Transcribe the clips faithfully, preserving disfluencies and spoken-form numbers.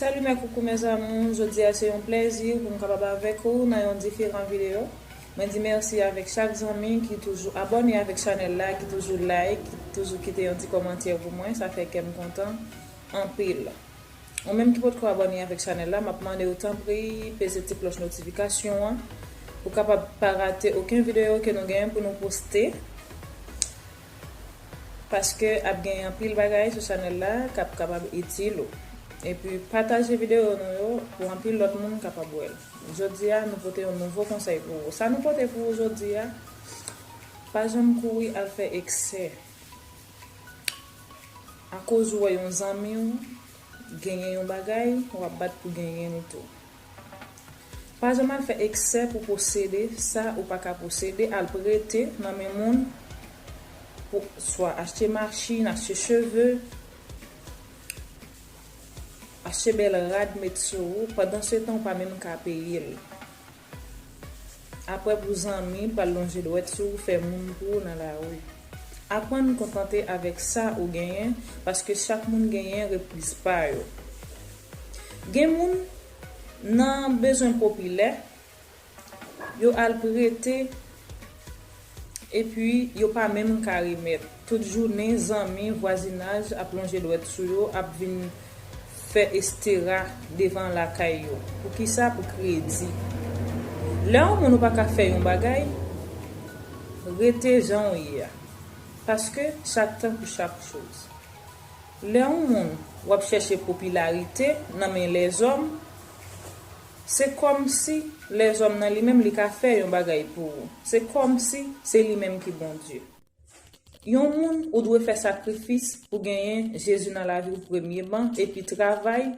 Salut, mes coucou, mes amours. Jodi a se yon plèzi pou m kapab avèk ou nan yon diferan videyo. Mwen di mèsi avèk chak zanmi ki toujou abòne avèk chanèl la, ki toujou like, ki toujou kite yon ti kòmantè pou mwen. Sa fè kè m kontan anpil. Ou menm ki potko abòne avèk chanèl la, m ap mande w tanpri peze ti klòch notifikasyon an pou kapab pa rate okenn videyo ke nou genyen pou nou poste. Paske ap gen anpil bagay sou chanèl la k ap kapab itil ou. Epi pataje videyo nou yo pou anpil lòt moun kapab wè l. Jodi a, nou pote yon nouvo konsèy pou ou. Sa nou pote pou ou jodi a, pa janm kouri al fè eksè. Akoz ou wè yon zanmi w genyen yon bagay, w ap bat pou genyen l tou. Pa janm al fè eksè pou posede sa ou pa ka posede, al prete nan men moun, pou swa achte machin, achte cheve, achte bèl rad met sou ou, pandan se tan ou pa menm ka peye l. Apre pou zanmi pral lonje dwèt sou ou, fè moun pou ou nan lari. Aprann kontante avèk sa ou genyen, paske chak moun genyen repriz pa yo. Gen moun nan bezwen popilè, yo al prete, epi yo pa menm ka remèt. Tout jounen, zanmi, vwazinaj ap lonje dwèt sou yo, ap vin fè estera devan lakay yo. Poukisa? Pou kredi. Lè yon moun ou pa ka fè yon bagay, rete jan w ye a. Paske chak tan pou chak choz. Lè yon moun w ap chèche popilarite nan men lèzòm, se kòmsi lèzòm nan li menm li ka fè yon bagay pou ou. Se kòmsi se li menm ki Bondye. Yon moun ou dwe fè sakrifis pou genyen Jezi nan lavi w premyeman, epi travay,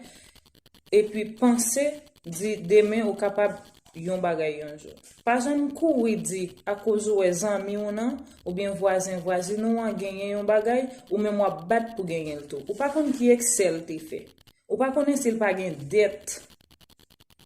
epi panse, di demen ou kapab yon bagay yon jou. Pa janm kouri di akoz ou wè zanmi w nan, oubyen vwazen, vwazin ou an genyen yon bagay, ou menm w ap bat pou genyen l tou. Ou pa konn ki eksè l te fè. Ou pa konnen si l pa gen dèt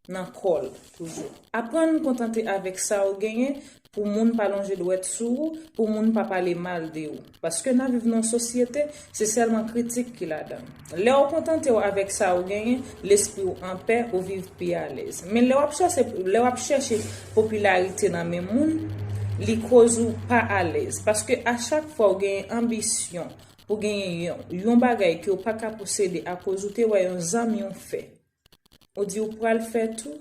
nan kò l toujou. Aprann kontante avèk sa ou genyen pou moun pa lonje dwèt sou ou, pou moun pa pale mal de ou. Paske n ap viv nan yon sosyete, se sèlman kritik ki ladan l. Lè w kontante w avèk sa ou genyen, lespri w anpè, ou viv pi alèz. Men lè w ap chèche, lè w ap chèche popilarite nan men moun, li koz ou pa alèz. Paske a chak fwa w genyen anbisyon pou genyen yon, yon bagay ke w pa ka posede akoz ou te wè yon zanmi w fè, ou di ou pral fè tou,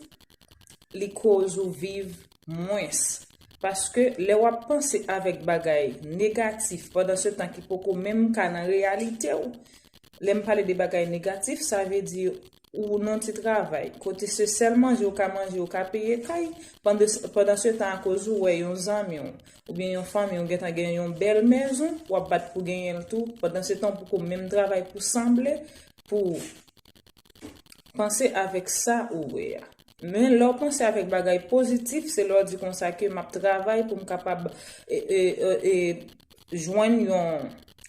li koz ou viv mwens. Paske lè w ap panse avèk bagay negatif, pandan se tan ki poko menm ka nan reyalite w, lè m pale de bagay negatif, sa vle di ou nan ti travay, kote se sèl manje ou ka manje, ou ka peye kay, pandan, pandan se tan akoz ou wè yon zanmi w, oubyen yon fanmi w gentan gen yon bèl mezon, w ap bat pou genyen l tou, pandan se tan ou poko menm travay pou sanble, pou ou. Panse avèk sa ou wè a. Men lè w panse avèk bagay pozitif, se lè w di konsa ke m ap travay pou m kapab, e, e, e, e, jwenn yon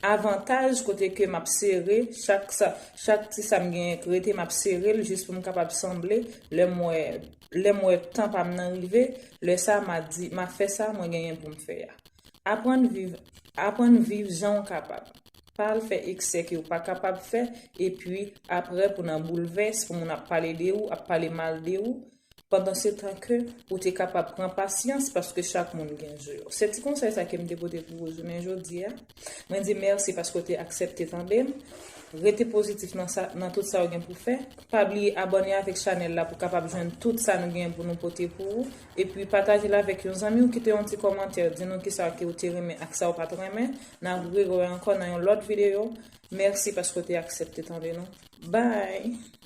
avantaj kote ke m ap sere chak sa, chak ti sa m genyen k rete, m ap sere l jis pou m kapab sanble. Lè m wè, lè m wè tan pa m nan rive, lè sa m a di, m a fè sa mwen genyen pou m fè a. Aprann viv, aprann viv jan w kapab. Pa al fè eksè ke w pa kapab fè, epi apre pou nan boulvès, pou moun ap pale de ou, ap pale mal de ou, pandan se tan ke ou te kapab pran pasyans, paske chak moun gen jou yo. Se ti konsèy sa ke m te pote pou ou jounen jodi a. Mwen di mèsi paske w te aksepte tande m. Rete pozitif nan sa, nan tout sa w gen pou fè. Pa bliye abòne avèk chanèl la pou kapab jwenn tout sa nou gen pou nou pote pou ou. Epi pataje l avèk yon zanmi w, kite yon ti kòmantè, di nou kisa ke w te renmen ak sa w pa t renmen. N ap rewè ankò nan yon lòt videyo. Mèsi paske w te aksepte tande nou. Bye!